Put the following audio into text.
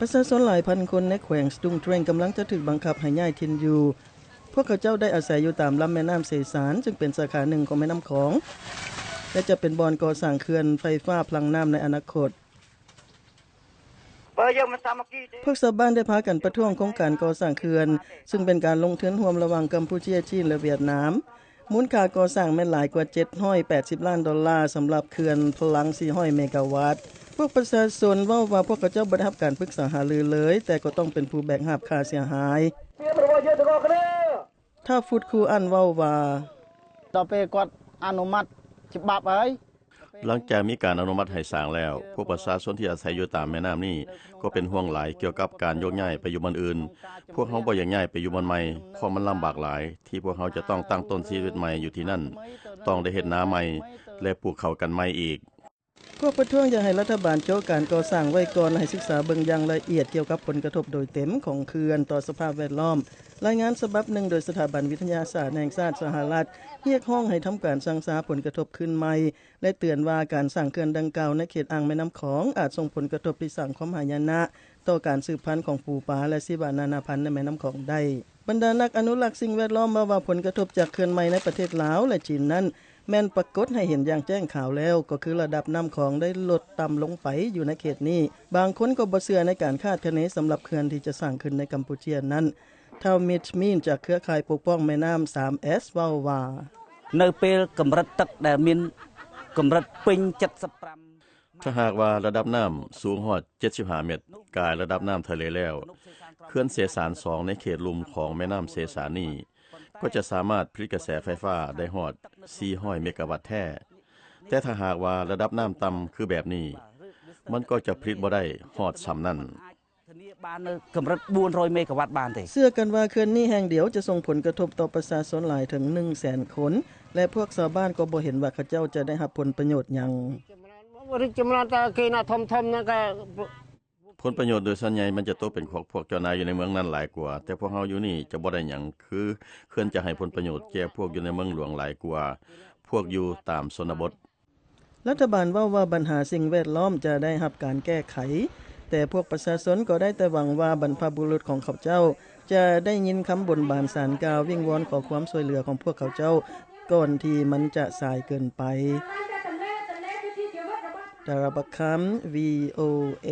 ປະຊາຊົນຫຼາຍພັນຄົນໃນແຂວງສະຕຸງເທຣງກຳລັງຈະຖືກບັງຄັບໃຫ້ຍ້າຍຖິ່ນຢູ່. ພວກເຂົາເຈົ້າໄດ້ອາໄສຢູ່ຕາມລຳແມ່ນ້ຳເຊສານ ຊຶ່ງເປັນສາຂາໜຶ່ງຂອງແມ່ນ້ຳຂອງ ແລະ ຈະເປັນບ່ອນກໍ່ສ້າງເຂື່ອນໄຟຟ້າພະລັງນ້ຳໃນອະນາຄົດ. ພວກຊາວບ້ານໄດ້ພາກັນປະທ້ວງໂຄງການກໍ່ສ້າງເຂື່ອນ ຊຶ່ງເປັນການລົງທຶນຮ່ວມລະຫວ່າງກຳປູເຈຍ, ຈີນ ແລະ ຫວຽດນາມ. ມູນຄ່າກໍ່ສ້າງແມ່ນຫຼາຍກວ່າເຈັດຮ້ອຍແປດສິບລ້ານໂດລາ ສຳລັບເຂື່ອນພະລັງສີ່ຮ້ອຍເມກາວັດ. ພວກປະຊາຊົນເວົ້າວ່າ ພວກເຂົາເຈົ້າບໍ່ໄດ້ຮັບການປຶກສາຫາລືເລີຍ, ແຕ່ກໍຕ້ອງເປັນຜູ້ແບກຮັບຄ່າເສຍຫາຍ. ທ້າວ ຟຸດ ຄູອັນ ເວົ້າວ່າ ດອກເປກວດອະນຸມັດ ສະບັບເອີຍ ຫຼັງຈາກມີການອະນຸມັດໃຫ້ສ້າງແລ້ວ, ພວກປະຊາຊົນທີ່ອາໄສຢູ່ຕາມແມ່ນ້ຳນີ້ກໍເປັນຫ່ວງຫຼາຍກ່ຽວກັບການໂຍກຍ້າຍໄປຢູ່ບ່ອນອື່ນ. ພວກເຮົາບໍ່ຢາກຍ້າຍໄປຢູ່ບ່ອນໃໝ່, ເພາະມັນລຳບາກຫຼາຍທີ່ພວກເຮົາຈະຕ້ອງຕັ້ງຕົ້ນຊີວິດໃໝ່ຢູ່ທີ່ນັ້ນ, ຕ້ອງໄດ້ເຮັດນາໃໝ່ ແລະ ປູກເຂົ້າກັນໃໝ່ອີກ. ພວກປະທ້ວງຢາກໃຫ້ລັດຖະບານໂຈະການກໍ່ສ້າງໄວ້ກ່ອນ ແລະ ໃຫ້ສຶກສາເບິ່ງຢ່າງລະອຽດກ່ຽວກັບຜົນກະທົບໂດຍເຕັມຂອງເຂື່ອນຕໍ່ສະພາບແວດລ້ອມ. ລາຍງານສະບັບໜຶ່ງໂດຍສະຖາບັນວິທະຍາສາດແຫ່ງຊາດສະຫະລັດ ຮຽກຮ້ອງໃຫ້ທຳການຊັງຊາຜົນກະທົບຄືນໃໝ່ ແລະ ເຕືອນວ່າການສ້າງເຂື່ອນດັ່ງກ່າວໃນເຂດອ່າງແມ່ນ້ຳຂອງ ອາດສົ່ງຜົນກະທົບທີ່ສ້າງຄວາມຫາຍະນະຕໍ່ການສືບພັນຂອງປູປາ ແລະ ຊີວະນານາພັນໃນແມ່ນ້ຳຂອງໄດ້. ບັນດານັກອະນຸລັກສິ່ງແວດລ້ອມເວົ້າວ່າ ຜົນກະທົບຈາກເຂື່ອນໃໝ່ໃນປະເທດລາວ ແລະ ຈີນນັ້ນ ແມ່ນປາກົດໃຫ້ເຫັນຢ່າງແຈ້ງຂາວແລ້ວ, ກໍຄືລະດັບນ້ຳຂອງໄດ້ລົດຕ່ຳລົງໄປຢູ່ໃນເຂດນີ້. ບາງຄົນກໍບໍ່ເຊື່ອໃນການຄາດຄະເນສຳລັບເຂື່ອນທີ່ຈະສ້າງຂຶ້ນໃນກຳປູເຈຍນັ້ນ. ທ້າວ ມິດ ມີນ ຈາກເຄືອຂ່າຍປົກປ້ອງແມ່ນ້ຳສາມເອສ ເວົ້າວ່າ ໃນເວລາກຳລັດ ຖ້າຫາກວ່າລະດັບນ້ຳສູງຮອດເຈັດສິບຫ້າແມັດ ກາຍລະດັບນ້ຳທະເລແລ້ວ, ເຂື່ອນເຊສານສອງໃນເຂດລຸ່ມຂອງແມ່ນ້ຳເຊສານນີ້ ກໍຈະສາມາດຜະລິດກະແສໄຟຟ້າໄດ້ຮອດສີ່ຮ້ອຍເມກາວັດແທ້, ແຕ່ຖ້າຫາກວ່າລະດັບນ້ຳຕ່ຳຄືແບບນີ້, ມັນກໍຈະຜະລິດບໍ່ໄດ້ຮອດສ່ຳນັ້ນ. ເຊື່ອກັນວ່າເຂື່ອນນີ້ແຫ່ງດຽວຈະສົ່ງຜົນກະທົບຕໍ່ປະຊາຊົນຫຼາຍເຖິງໜຶ່ງແສນຄົນ ແລະ ພວກຊາວບ້ານກໍບໍ່ເຫັນວ່າເຂົາເຈົ້າຈະໄດ້ຮັບຜົນປະໂຫຍດຫຍັງ. ຜົນປະໂຫຍດໂດຍສ່ວນໃຫຍ່ມັນຈະຕົກເປັນຂອງພວກເຈົ້ານາຍຢູ່ໃນເມືອງນັ້ນຫຼາຍກວ່າ, ແຕ່ພວກເຮົາຢູ່ນີ້ຈະບໍ່ໄດ້ຫຍັງ, ຄືເຂື່ອນຈະໃຫ້ຜົນປະໂຫຍດແກ່ພວກຢູ່ໃນເມືອງຫຼວງຫຼາຍກວ່າພວກຢູ່ຕາມຊົນນະບົດ. ລັດຖະບານເວົ້າວ່າບັນຫາສິ່ງແວດລ້ອມຈະໄດ້ຮັບການແກ້ໄຂ, ແຕ່ພວກປະຊາຊົນກໍໄດ້ແຕ່ຫວັງວ່າບັນພະບຸລຸດຂອງເຂົາເຈົ້າຈະໄດ້ຍິນຄຳບົນບານສານກ່າວວິງວອນຂໍຄວາມຊ່ວຍເຫຼືອຂອງພວກເຂົາເຈົ້າ ກ່ອນທີ່ມັນຈະສາຍເກີນໄປ. ດາຣາ ບັກຄຳ ວີໂອເອ.